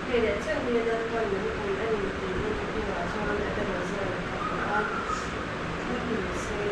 Hei leh chen hi Lalpan min pui a ni tiin a hnungah chuan Ebenezer a ko a, thil ni se.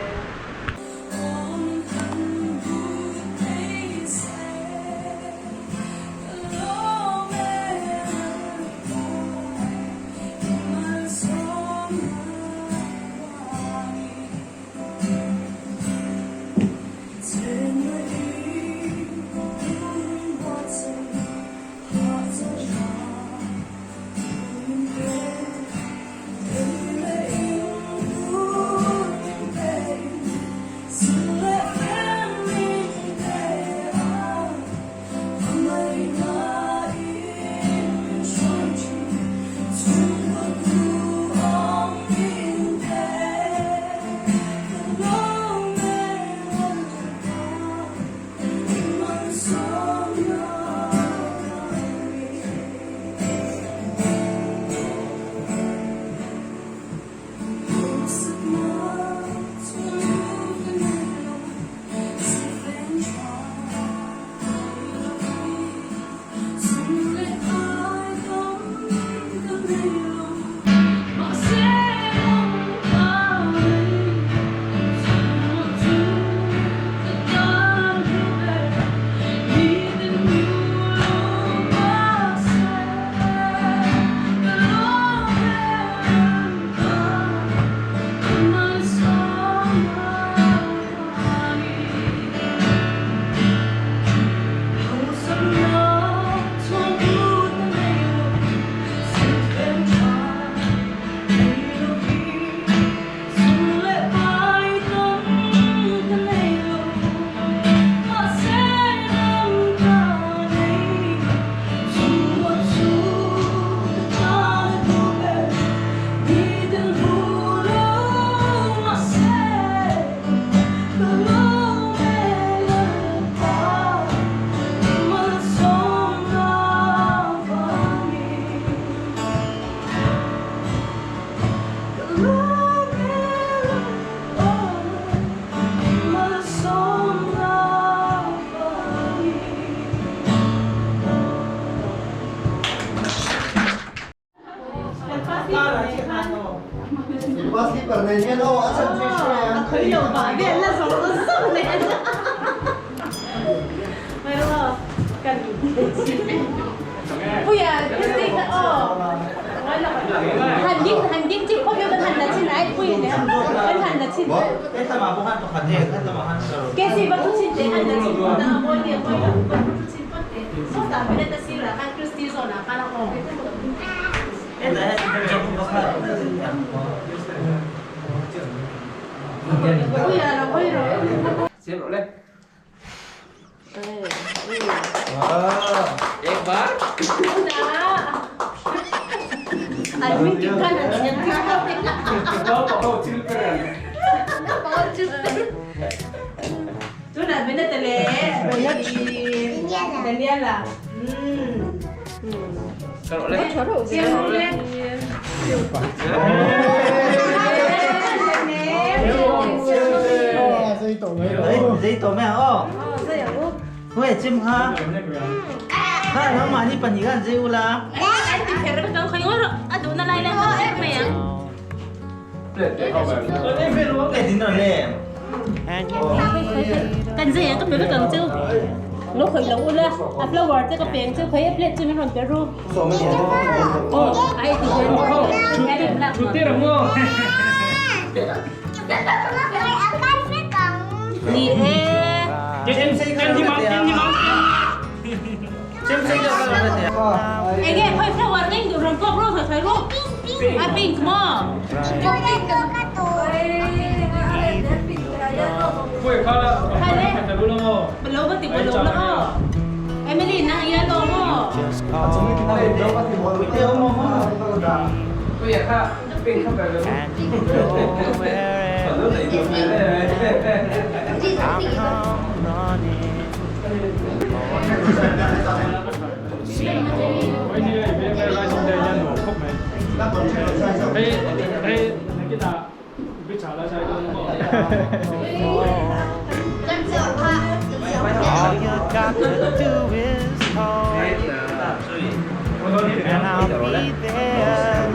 there.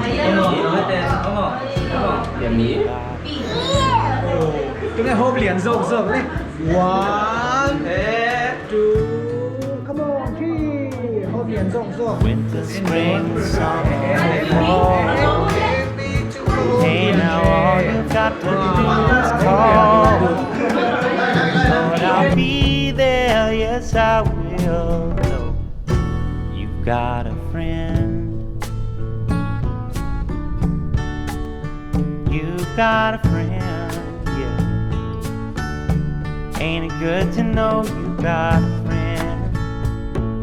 Tunge hope lian zawk zawk le. One, two, come on, three. Hope lian zawk zawk. Winter, spring, summer, fall. Hey, now all you've got to do is call. Lord, I'll be there, yes, I will. Know you've got a friend. You've got a friend, yeah. Ain't it good to know you've got a friend?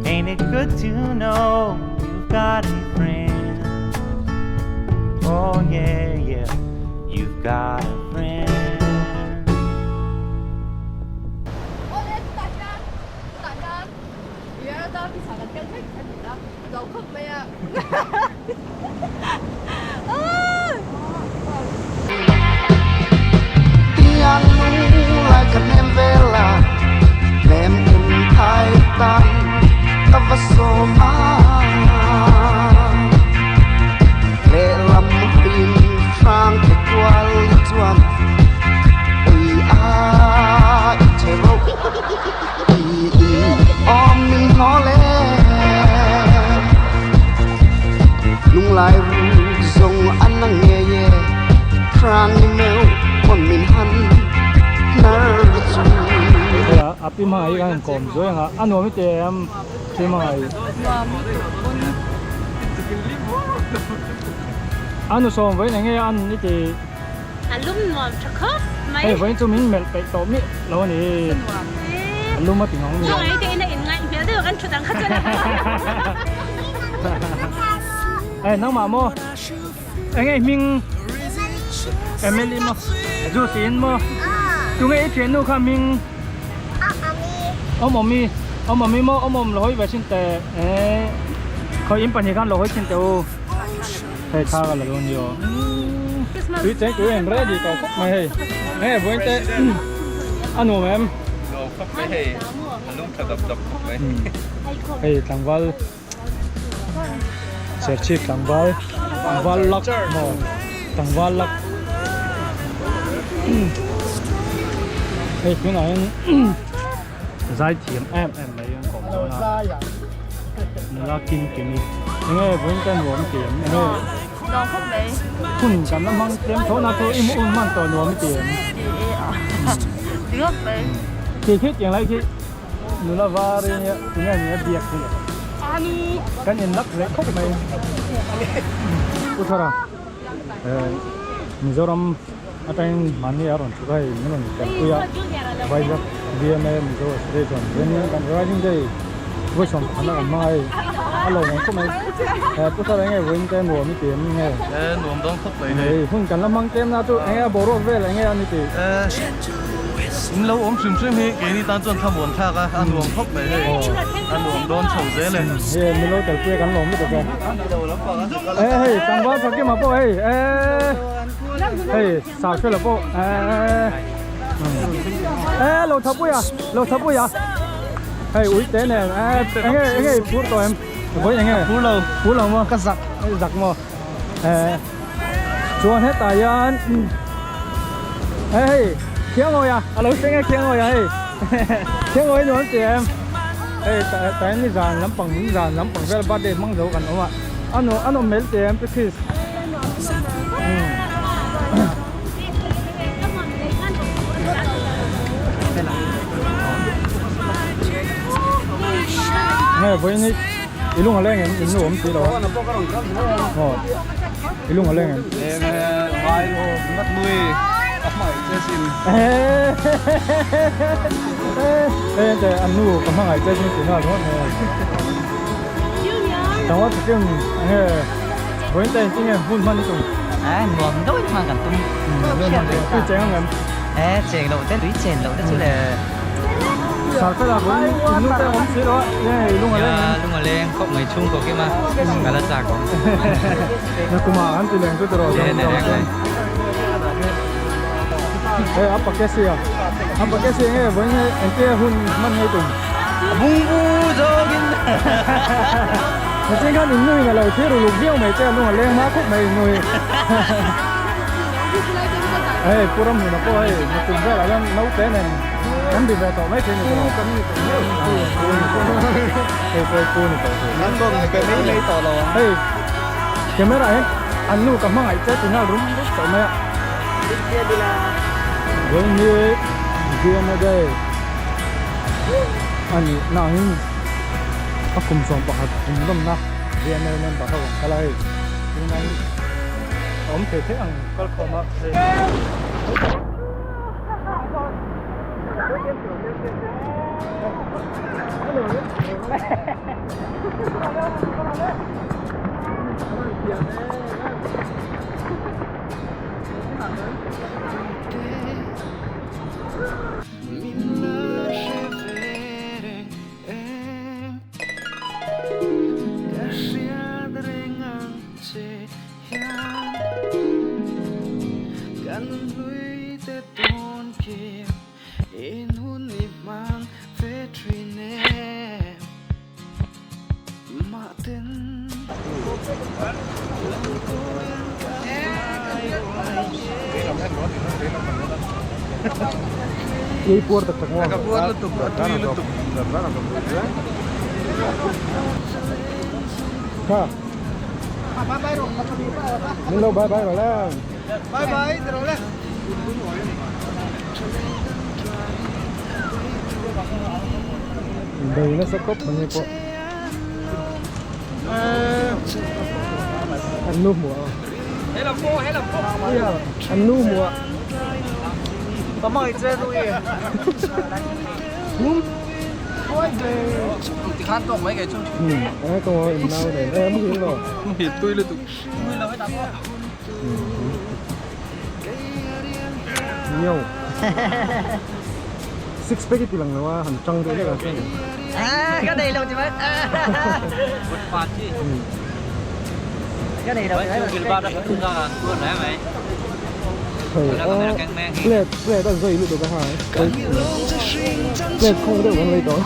Ain't it good to know you've got a friend? Oh, yeah, yeah, you've got a friend. Awle tah hian tah hian Leonardo pizza kan kal vek a ni a, a do khawp mai a. Tiang lung lai ka hnem vel a, hnem in thai tan ka va sawm a. Lehlam pin hrang te kual chuan ui a i che ro i in awm min hlawl e. Lunglai ruk zawng an la ngei e, hrang ni meuh pawn min han hnar chu. Hei a pi hmangaih hi kan han kawm zuai ang a, a nuam i ti em pi hmangaih? Nuam lutuk pawn. A nu sawm vawiin eng nge an i ti? A lum nuam tha khawp mai. Hei vawiin chu min melh peih tawh miah lo a ni. A lum a ti ngawng ni. Hmangaih te in a inngaih hmel deuh kan thut ang kha chuan a Hei nangmah maw? Eng nge i hming? Emily maw? Juice i in maw? Tunge i thiannu kha hming? Awmawmi. Awmawmi maw? Awmawm lo hawi ve thin teh. Eeh khawi in pahnih khan lo hawi thin teh u. Hei thla ka la dawn ni aw. Tui cheng tui em ready tawh khawp mai hei. Nge vawiin te a nuam em? Nuam khawp mai hei, a lung tha dap dap khawp mai. Hei tlangval Serchhip tlangval tlangval lak maw tlangval lak hei tunah hian zai thiam em em mai an kawm dawn a nula kim kim hi enge vawiin te nuam ti em enge Nuam khawp mai hun kan la hmang tlem tho na chu i hmuh hun hman tawh nuam i ti em Ti khawp mai Khi khi tiang lai khi nula var i nia tunge ni a biak hi kan in lak leh khawp mai Pu Thara Mizoram atangin mahni a rawn chhuk a hei min rawn kalpui a Vizag VMA Mizo Association hianin kan Rising Day vawi 11 a kan hmang a hei a lo awm khawp mai Pu Thara enge vawiin te nuam i ti em nge Nuam dawn khawp mai hei hun kan la hmang tlem na chu enge a boruak vel enge a ni tih In lo awm hrim hrim hi keini tan chuan thlamuan thlak a, a nuam khawp mai hei, a nuam dawn chho zel e. Hei milo telpuia kan lawm lutuk e. E hei tlangval Fakima pawh hei e hei Safela pawh e e lo thapuia lo thapuia hei uite nen e enge enge i phur tawh em vawi enge Phur lo phur lo maw ka zak zak maw e chuan hetah hian hei Khiangawi a a lo thleng e Khiangawi a hei Khiangawi nuam ti em hei tah hian zan lampang zan lampang vel birthday hmang zo kan awm a a nuam a nawm hmel ti em pi Chris nge vawiin hi i lung a leng em in nuam ti lo a aw i lung a leng em Leng e ngai lo ngat nui a hmangaih che sin e te an nu ka hmangaih che sin tih nghal ringawt mai Tangwa chicken nge vawiin te engtin nge hmun hman i tum A nuam deuh in hman kan tum tui cheng ang em e cheng loh te tui chen loh te chu le Sarfela vawiin in nu te awm si lo a nge i lung a leng em lung a leng khawp mai chhungkaw kim a ka la chak awm na kuma an ti leng chu tiraw e ne reng mai e a pakesi a a pakesi nge vawiin engtia hun hman ngei tum bung bu zawngin Nichin khan in nuin a lo thlir uluk viau mai che a lung a leng hma khawp mai in nui. Hei Pu Ramhuna pawh hei nakum velah hian naute nen kan ri ve tawh mai thei ni tawh. Kan ni tawh miau pu ni tawh. Hei pawh pu ni tawh thei. An rawn pe mai mai tawh lo ang. Hei camera hian an nu ka hmangaih che ti nghal rum rum tawh mai a. Vawiin hi DNA day a nih na angin a kum 11 kum lawmna DNA member ho an kal a hei tunah in a awm thei theih ang kal khawm a hei. Ei puar tak tak maw? Ka puar lutuk, a tui lutuk. Kha. Min lo bye bye rawh le. Bye bye rawh le. Bei nasa kawp mai hei pawh. An nu hmuh a. An nu hmuh a. Tikhan tawk mai kei chu. Eng ka ngawi in nau nen. Eng muhil lo. Muhil tui lutuk. Nyo. Six pack i ti lang lo a han tang deuh hlek a chuan. À, cái này đâu chị mất. Cái này đâu chị mất. Hei a plate plate a zai lutuk a hai. Plate khawng deuh kan lei dawn.